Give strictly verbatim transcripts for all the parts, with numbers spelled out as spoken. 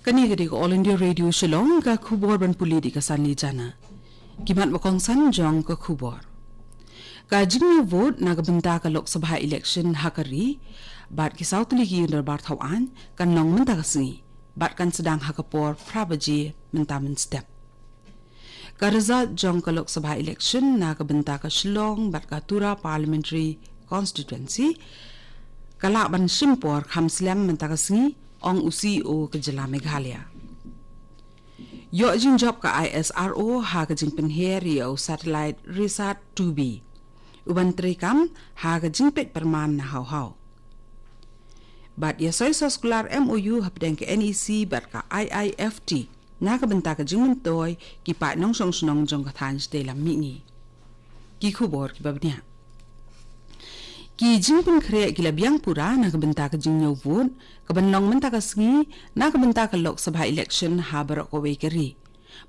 Kane ka dei ka All India Radio Shillong, ka khubor ban pule da ka Sanli Jana. Ki mat ba kongsan jong ka khubor. Ka jingñiew vote na ka bynta ka Lok Sabha election ha ka ri bad ki saw tylli ki ïing dorbar thaw aiñ kan long mynta ka sngi bad kan sdang ha ka por phra baje mynta mynstep. Ka result jong ka Lok Sabha election na ka bynta ka Shillong bad ka Tura Parliamentary Constituency ka lah ban shim por kham slem mynta ka sngi, ong u C E O ka jylla Meghalaya. Ïoh jingjop ka I S R O ha ka jingpynher ïa u satellite Risat two B, u ban treikam ha ka jingpeit pyrman na haw haw. Bad ïa soi soskular M O U hapdeng ka N E C bad ka I I F T na ka bynta ka jingmyntoi ki paid nongshong shnong jong ka thaiñ shatei lam mihngi. Ki khubor kiba bniah. Ki jingpynkhreh ki la biang pura na ka bynta ka jingñiew vote ka ban long mynta ka sngi na ka bynta ka Lok Sabha election ha baroh kawei ka ri.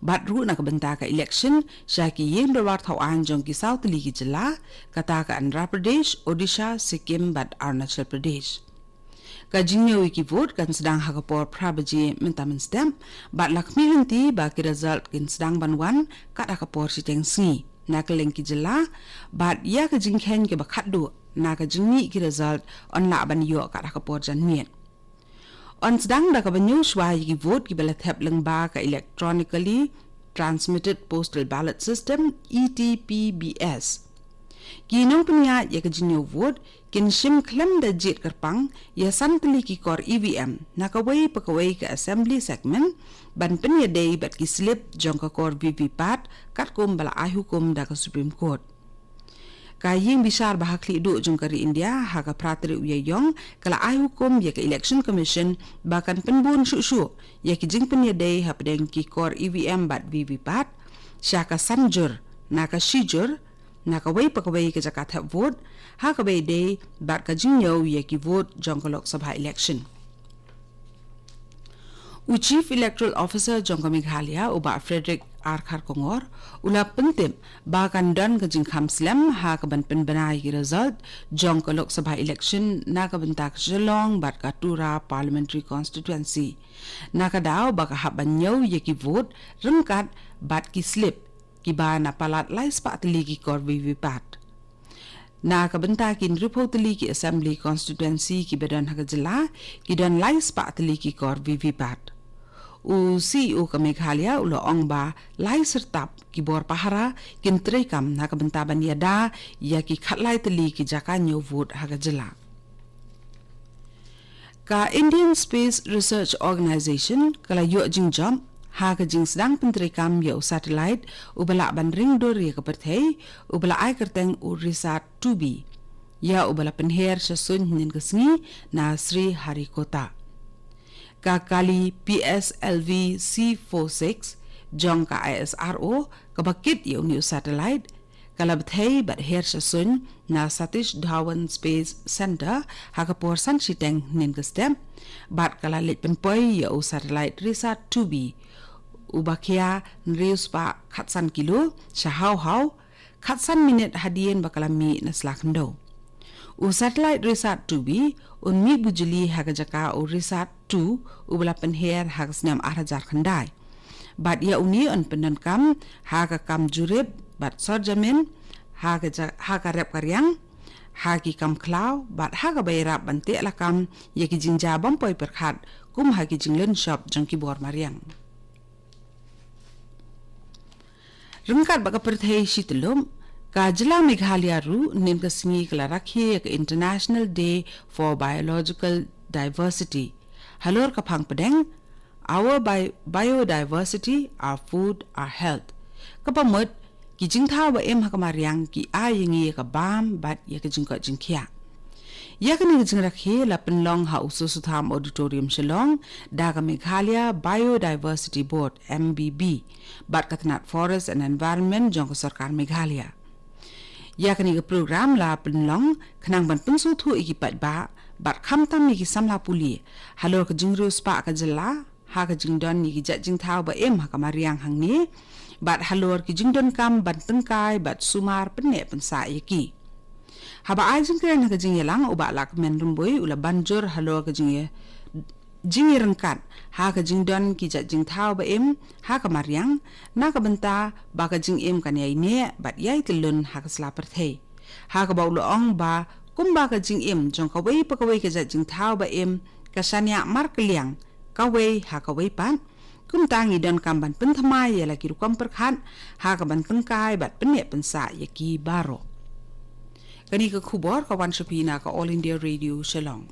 Bad ruh na ka bynta ka election sha ki ïing dorbar thaw aiñ jong ki saw tylli ki jylla, kata ka Andhra Pradesh, Odisha, Sikkim bad Arunachal Pradesh. Ka jingñiew ïa ki vote kan sdang ha ka por phra baje mynta mynstep, bad la khmih lynti ba ki result kin sdang ban wan kat ha ka por shiteng sngi na kylleng ki jylla, bad ïa ka jingkheiñ kaba khatduh na ka jingmih ki result yn lah ban ïoh kat ha ka por janmiet. Yn sdang da kaba ñiew shuwa ïa ki vote kiba la thep lyngba ka Electronically Transmitted Postal Ballot System, E T P B S. Ki nongpynïaid ïa ka jingñiew vote kin shim khlem da jied kyrpang ïa san tylli ki kor E V M na kawei pa kawei ka assembly segment ban pynïadei bad ki slip jong ka kor V V P A T katkum ba la ai hukum da ka Supreme Court. Ka ïing bishar ba ha khlieh duh jong ka ri India ha ka phra tarik u Ïaïong ka la ai hukum ïa ka Election Commission ba kan pynbun shuh shuh ïa ki jingpynïadei hapdeng ki kor E V M bad V V P A T sha ka san jur na ka shi jur na kawei pa kawei ka jaka thep vote ha kaba ïadei bad ka jingñiew ïa ki vote jong ka Lok Sabha election. U Chief Electoral Officer jong ka Meghalaya, u Bah Frederick R Kharkongor, u la pyntip ba kan don ka jingkham slem ha kaban pynbna ïa ki result jong ka Lok Sabha election na ka bynta ka Shillong bad ka Tura Parliamentary Constituency, na ka daw ba ka hap ban ñiew ïa ki vote ryngkat bad ki slip kiba na palat lai spah tylli ki kor V V P A T. Na ka bynta ki hynriewphew tylli ki assembly constituency kiba don ha ka jylla, ki don lai spah tylli ki kor V V P A T. U C E O ka Meghalaya u la ong ba lai syrtap ki bor pahara kin treikam na ka bynta ban ïada ïa ki khatlai tylli ki jaka ñiew vote ha ka jylla. Ka Indian Space Research Organisation ka la ïoh jingjop ha ka jingsdang pyntreikam ïa u satellite uba lah ban ring dur ïa ka pyrthei, uba la ai kyrteng u Risat two B, ïa uba la pynher sha suiñ hynnin ka sngi na Sriharikota. Ka kali P S L V C four six jong ka I S R O kaba kit ïa une u satellite ka la bthei bad her sha suiñ na Satish Dhawan Space Centre ha ka por san shiteng hynnin ka step, bad ka la leit pynpoi ïa u satellite Risat two B, uba khia hynriew spah khatsan kilo, sha haw haw khatsan minit hadien ba ka la mih na sla khyndew. U satellite Risat two B un mih bujli ha ka jaka u Risat two uba la pynher ha ka snem ar hajar khyndai. Bad ïa une yn pyndonkam ha ka kam jurip bad sorjamin, ha ka ja-, ha ka rep ka riang, ha ki kam khlaw bad ha kaba ïarap ban teh lakam ïa ki jingjia bym poi pyrkhat kum ha ki jinglynshop jong ki bor mariang. Ryngkat bad ka pyrthei shityllup, ka jylla Meghalaya ruh hynnin ka sngi ka la rakhe ïa ka International Day for Biological Diversity. Halor ka phang pdeng, Our Bi-, Biodiversity, Our Food, Our Health. Kaba mut, ki jingthaw ba im ha ka mariang ki ai ïa ngi ïa ka bam bad ïa ka jingkoit jingkhiah. Ïa kane ka jingrakhe la pynlong ha u Soso Tham Auditorium Shillong da ka Meghalaya Biodiversity Board, M B B, bad ka tnat Forest and Environment jong ka sorkar Meghalaya. Ïa kane ka program la pynlong khnang ban pynsngewthuh ïa ki paidbah bad khamtam ïa ki samla pule halor ka jingriewspah ka jylla ha ka jingdon ïa ki jait jingthaw ba im ha ka mariang hangne, bad halor ki jingdonkam ban tyngkai bad sumar pynneh pynsah ïa ki. Haba ai jingkren ha ka jingïalang, u Bah Lahkmen Rymbui u la ban jur halor ka jingïa jingïaryngkat ha ka jingdon ki jait jingthaw ba im ha ka mariang, na ka bynta ba ka jingim kan ïai neh bad ïai tylun ha ka sla pyrthei. Ha kaba u la ong ba kumba ka jingim jong kawei pa kawei ka jait jingthaw ba im ka shaniah markylliang kawei ha kawei pat, kumta ngi donkam ban pynthymmai ïa la ki rukom pyrkhat ha kaban tyngkai bad pynneh pynsah ïa ki baroh. Kane ka khubor ka wan sha phi na ka All India Radio Shillong.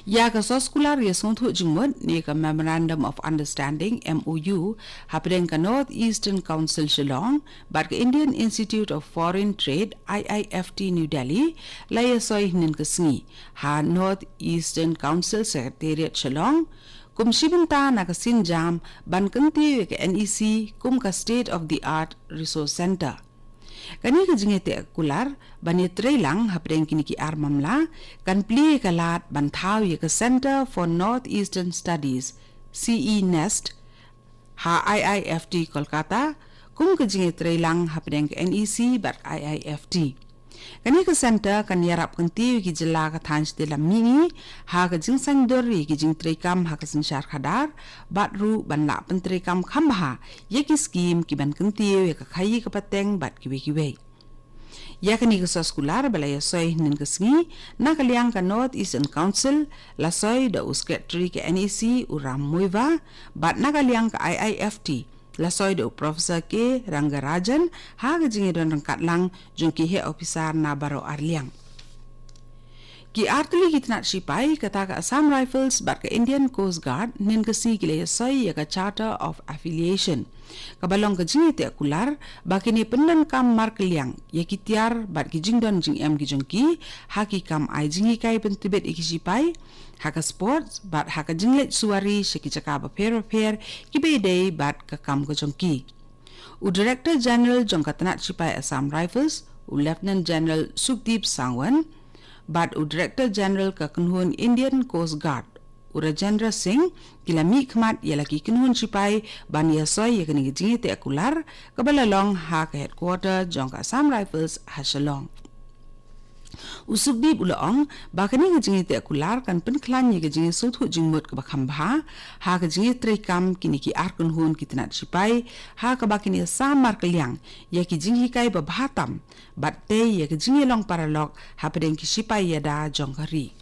Ïa ka soskular ïasngewthuh jingmut ne ka Memorandum of Understanding, M O U, hapdeng ka North Eastern Council Shillong bad ka Indian Institute of Foreign Trade, I I F T, New Delhi, la ïasoi hynnin ka sngi ha North Eastern Council Secretariat Shillong, kum shi bynta na ka sienjam ban kyntiew ïa ka N E C kum ka state of the art resource center. Kane ka jingïateh kular ban ïatreilang hapdeng kine ki ar mamla kan plie ïa ka lad ban thaw ïa ka Center for North Eastern Studies, C E nest, ha I I F T Kolkata, kum ka jingïatreilang hapdeng ka N E C bad I I F T. Kane ka center kan ïarap kyntiew ïa ki jylla ka thaiñ shatei lam mihngi ha ka jingsaiñdur ïa ki jingtreikam ha ka synshar khadar, bad ruh ban lah pyntreikam kham bha ïa ki skim kiban kyntiew ïa ka khaïi ka pateng bad kiwei kiwei. Ïa kane ka soskular ba la ïasoi hynnin ka sngi na ka liang ka North Eastern Council, la soi da u Secretary ka N E C, u Ram Muivah, bad na ka liang ka I I F T, la soi da u Professor K Rangarajan, ha ka jingïadon ryngkat lang jong ki heh ophisar na baroh ar liang. Ki artylli ki tnat shipai, kata ka Assam Rifles bad ka Indian Coast Guard, hynnin ka sngi ki la ïasoi ïa ka Charter of Affiliation, kaba long ka jingïateh kular ba kin ïa pyndonkam markylliang ïa ki tiar bad ki jingdon jingem ki jong ki ha ki kam ai jinghikai pyntbit ïa ki shipai, ha ka sports bad ha ka jingleit suwari sha ki jaka bapher bapher kiba ïadei bad ka kam ka jong ki. U Director General jong ka tnat shipai Assam Rifles, u Lieutenant General Sukhdeep Sangwan, bad u Director General ka kynhun Indian Coast Guard, u Rajendra Singh, ki la mihkhmat ïa la ki kynhun shipai ban ïasoi ïa kane ka jingïateh kular kaba la long ha ka headquarter jong ka Assam Rifles ha Shillong. U Sukhdeep u la ong ba kane ka jingïateh kular kan pynkhlaiñ ïa ka jingïasngewthuh jingmut kaba kham bha ha ka jingïatreikam kine ki ar kynhun ki tnat shipai, ha kaba kin ïa sam markylliang ïa ki jinghikai babha tam bad tei ïa ka jingïalong paralok hapdeng ki shipai ïada jong ka ri.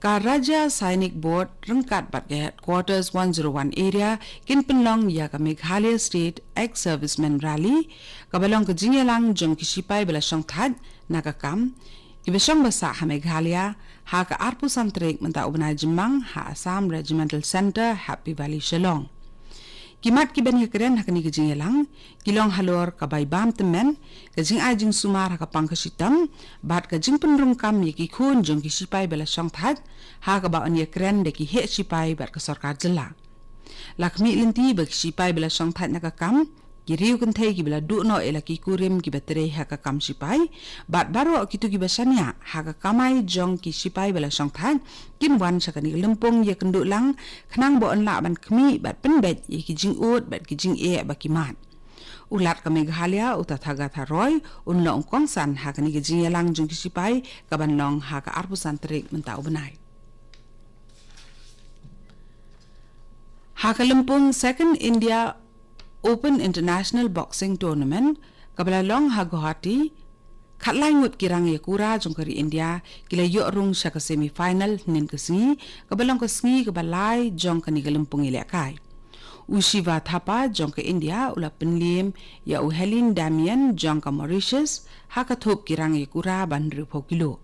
Ka Rajya Sainik Board ryngkat bad ka Headquarters one zero one Area kin pynlong ïa ka Meghalaya State Ex-Servicemen Rally, kaba long ka jingïalang jong ki shipai ba la shong thait na ka kam, kiba shong ba sah ha Meghalaya, ha ka arphew san tarik mynta u bnai Jymmang ha Assam Regimental Centre, Happy Valley, Shillong. Ki mat kiban ïakren ha kane ka jingïalang ki long halor ka bai bam tymmen, ka jingai jingsumar ha ka pang ka shitom, bad ka jingpynrung kam ïa ki khun jong ki shipai ba la shong thait, ha kaba yn ïakren da ki heh shipai bad ka sorkar jylla. La khmih lynti ba ki shipai ba la shong thait na ka kam, ki riew kynthei kiba la duh noh ïa la ki kurim kiba trei ha ka kam shipai, bad baroh kito kiba shaniah ha ka kamai jong ki shipai ba la shong thait, kin wan sha kane ka lympung ïakynduh lang, khnang ba yn lah ban khmih bad pynbeit ïa ki jingud bad ki jingeh ba ki mad. U Lat ka Meghalaya, u Tathagata Roy, un long u kongsan ha kane ka jingïalang jong ki shipai kaban long ha ka arphew san tarik mynta u bnai. Ha ka lympung Second India Open International Boxing Tournament, kaba la long ha Guwahati, khatlai ngut ki rangïakura jong ka ri India ki la ïoh rung sha ka semi final hynnin ka sngi, kaba long ka sngi kaba lai jong kane ka lympung ïalehkai. U Shiva Thapa jong ka India u la pynliem ïa u Helin Damian jong ka Mauritius ha ka thup ki rangïakura ba hynriewphew kilo.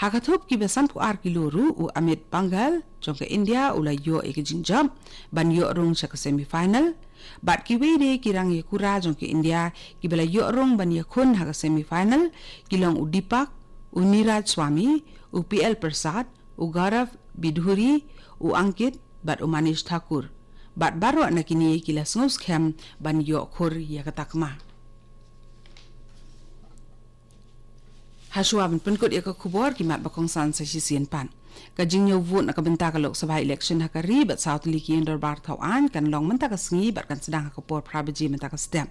Ha ka thup kiba sanphew ar kilo ruh, u Amit Panghal jong ka India u la ïoh ïa ka jingjop ban ïoh rung sha ka semi final. Bad kiwei de ki rangïakura jong ka India kiba la ïoh rung ban ïakhun ha ka semi final ki long u Deepak, u Neeraj Swami, u P L Prasad, u Gaurav Bidhuri, u Ankit bad u Manish Thakur. Bad baroh na kine ki la sngewskhem ban ïoh khur ïa ka takma. Hashwa ban pynkut ïa ka khubor, ki mat ba kongsan sa shisien pat. Ka jingñiew vote na ka bynta ka Lok Sabha election ha ka ri bad saw tylli ki ïing dorbar thaw aiñ kan long mynta ka sngi bad kan sdang ha ka por phra baje mynta ka step.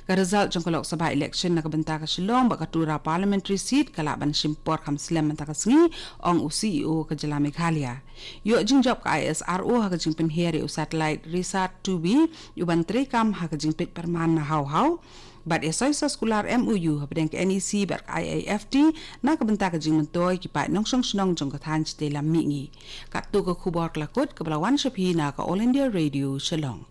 Ka result jong ka Lok Sabha election na ka bynta ka Shillong bad ka Tura parliamentary seat ka lah ban shim por kham slem mynta ka sngi, ong u C E O ka jylla Meghalaya. Ïoh jingjop ka I S R O ha ka jingpynhiar ïa u satellite Risat two B, u ban treikam ha ka jingpeit pyrman na haw haw. Bad ïa soi sa skular M O U hapdeng ka N E C bad ka I I F T na ka bynta ka jingmyntoi ki paid nongshong shnong jong ka thaiñ shatei lam mihngi. Katto ka khubor ka la kut kaba la wan sha phi na ka All India Radio Shillong.